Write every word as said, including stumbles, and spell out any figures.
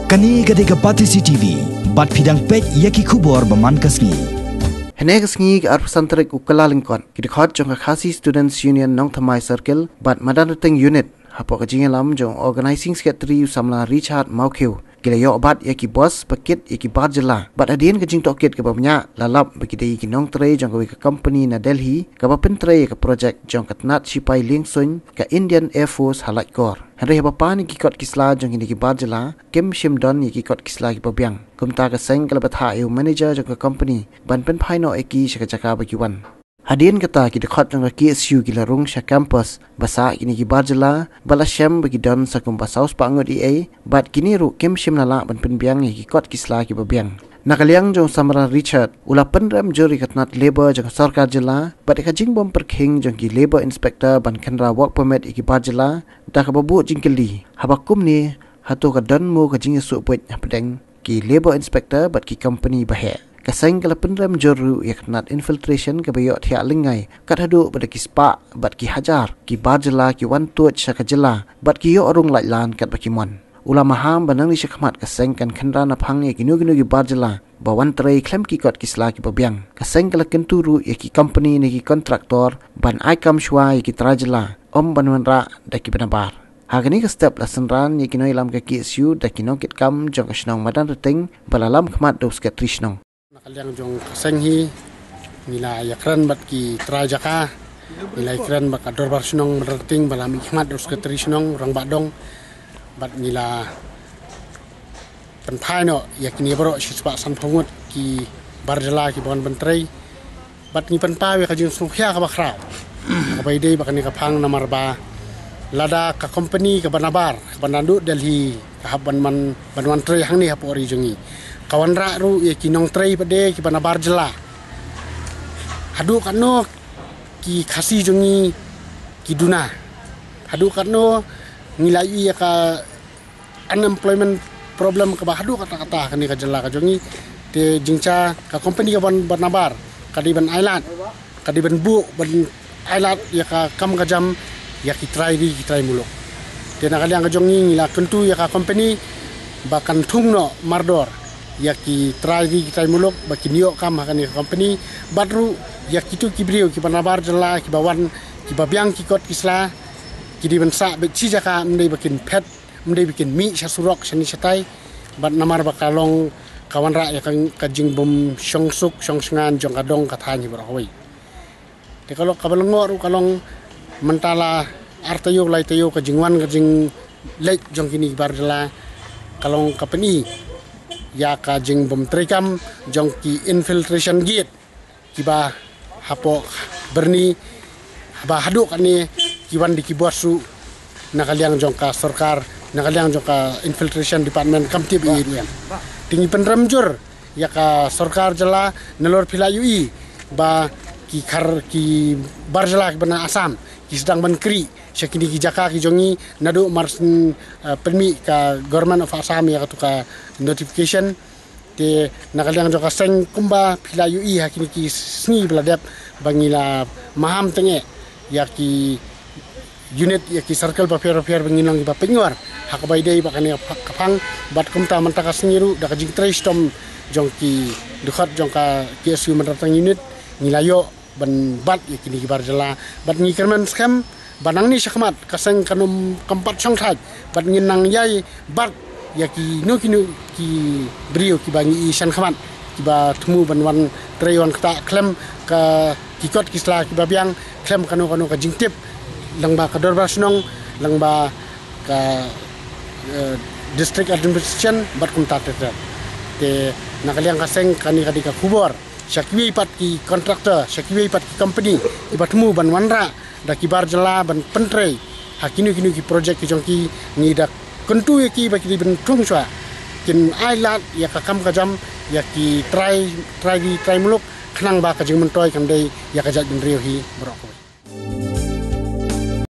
Kane ka dei ka Batesi T V, bad phi dang peit ïa ki khubor ba man ka sngi. Hynne ka sngi ka arphew san tarik u Kyllalyngkot, ki dkhot jong ka Khasi Students Union Nongthymmai Circle bad Madanrting Unit, hapoh ka jingïalam jong Organizing Secretary u samla Richard Mawkhiew, ki la ïoh bat ïa ki bus ba kit ïa ki bar jylla. Bad hadien ka jingtohkit kaba bniah, la lap ba ki dei ki nongtrei jong kawei ka company na Delhi kaba pyntrei ïa ka project jong ka tnat shipai liengsuiñ ka Indian Air Force ha Laitkor. Hynrei haba pan ïa ki kot ki sla jong kine ki bar jylla, kim shym don ïa ki kot ki sla kiba biang. Kumta ka seng ka la bthah ïa u manager jong ka company ban pynphai noh ïa ki sha ka jaka ba ki wan. Hadien kata, ki dkhot jong ka K S U ki la rung sha campus ba sah kine ki bar jylla, ba la shem ba ki don sa kumba saw spah ngut eiei, bad kine ruh kim shym la lah ban pynbiang ïa ki kot ki sla kiba biang. Na ka liang jong u samla Richard, u la pynrem jur ïa ka tnat labour jong ka sorkar jylla bad ïa ka jingbym pyrkhing jong ki labour inspector ban kynra work permit ïa ki bar jylla, da kaba buh jingkylli, haba kumne, hato ka don mo ka jingïasyllok hapdeng ki labour inspector bad ki company ba heh. Ka seng ka la pynrem jur ruh ïa ka tnat infiltration kaba ïoh thiah lyngngai, kat haduh ba da ki spah bad ki hajar ki bar jylla ki wan tuid sha ka jylla bad ki ïoh rung laitlan katba ki mon. U la maham ba nangne shakhmat ka seng kan kynra naphang ïa kino kino ki bar jylla ba wan trei khlem ki kot ki sla kiba biang. Ka seng ka la kyntu ruh ïa ki company ne ki contractor ban ai kam shuwa ïa ki trai jylla, ym ban wanrah da kiba nabar. Ha kane ka step la synran ïa ki nongïalam ka K S U da ki nongkitkam jong ka shnong Madanrting ba la lam khmat da u Secretary shnong. Na ka liang jong ka seng hi, ngi la ïakren bad ki trai jaka, ngi la ïakren bad ka dorbar shnong Madanrting ba la mih khmat da u Secretary shnong Rangbah Dong, bad ngi la pynphai noh ïa kine baroh shi spah sanphew ngut ki bar jylla kiba wan ban trei. Bad ngi pynpaw ïa ka jingsngewkhia kaba khraw, kaba ïadei bad kane ka phang, namar ba lada ka company kaba nabar, kaba naduh Delhi ka hap ban man, ban wan trei hangne hapoh ri jong ngi, ka wanrah ruh ïa ki nongtrei pat de kiba nabar jylla, haduh katno ki Khasi jong ngi ki duna, haduh katno ngi la ïohi ïa ka unemployment problem kaba haduh katta katta ha kane ka jylla ka jong ngi. Te jingcha ka company kaba, ba nabar ka dei ban ailad, ka dei ban buh, ban ailad ïa ka kam ka jam ïa ki trai ri ki trai muluk. Te na ka liang ka jong ngi, ngi la kyntu ïa ka company ba kan thung noh mardor ïa ki trai ri ki trai muluk ba kin ïoh kam ha kane ka company, bad ruh ïa kito ki briew kiba nabar jylla kiba wan, kiba biang ki kot ki sla, ki dei ban sah beit shi jaka, ym dei ba kin phet, ym dei ba kin mih sha surok shane shatai, bad namar ba ka long ka wanrah ïa ka, ka jingbym shongsuk shongsngan jong ka dong ka thaiñ hi baroh kawei. Te ka long, kaba lyngngoh ruh ka long, mynta la ar taïew lai taïew ka jingwan ka jingleit jong kine ki bar jylla, ka long ka pyni ïa ka jingbym treikam jong ki infiltration gate kiba hapoh Byrni, ba haduh katne ki wan da ki bus ruh na ka liang jong ka sorkar, na ka liang jong ka infiltration department, kam tip ïa ruh ïa. Te ngi pynrem jur ïa ka sorkar jylla, nalor phi la ïohi ba ki khar, ki bar jylla kiba na Assam ki sdang ban kri sha kine ki jaka ki jong ngi naduh mar syn, eh, pynmih ka Government of Assam ïa katu ka notification. Te na ka liang jong ka seng, kumba phi la ïohi ha kine ki sngi ba la dep, ba ngi la maham tyngeh ïa ki unit, ïa ki circle bapher bapher ba ngin long kiba pynïar ha kaba ïadei bad kane ka phang. Bad kumta mynta ka sngi ruh, da ka jingtrei shitom jong ki dkhot jong ka K S U Madanrting unit, ngi la ïoh ban bat ïa kine ki bar jylla. Bad ngi kyrmen skhem ba nangne shakhmat ka seng kan ym, kam pat shong thait, bad ngin nang ïai bat ïa kino kino ki briew kiba ngi i shen khmat, kiba thmu ban wan trei wan ktah khlem ka, ki kot ki sla kiba biang, khlem kano kano ka jingtip lyngba ka dorbar shnong, lyngba ka, eh, district administration, bad kumta ter ter. Te na ka liang ka seng, kane ka dei ka khubor sha kiwei pat ki contractor, sha kiwei pat ki company kiba thmu ban wanrah da ki bar jylla ban pyntrei ha kino kino ki project ki jong ki. Ngi da kyntu ïa ki ba ki dei ban thung shuwa, kin ailad ïa ka kam ka jam ïa ki trai, trai ri trai muluk, khnang ba ka jingmyntoi kan dei ïa ka jaitbynriew hi baroh kawei.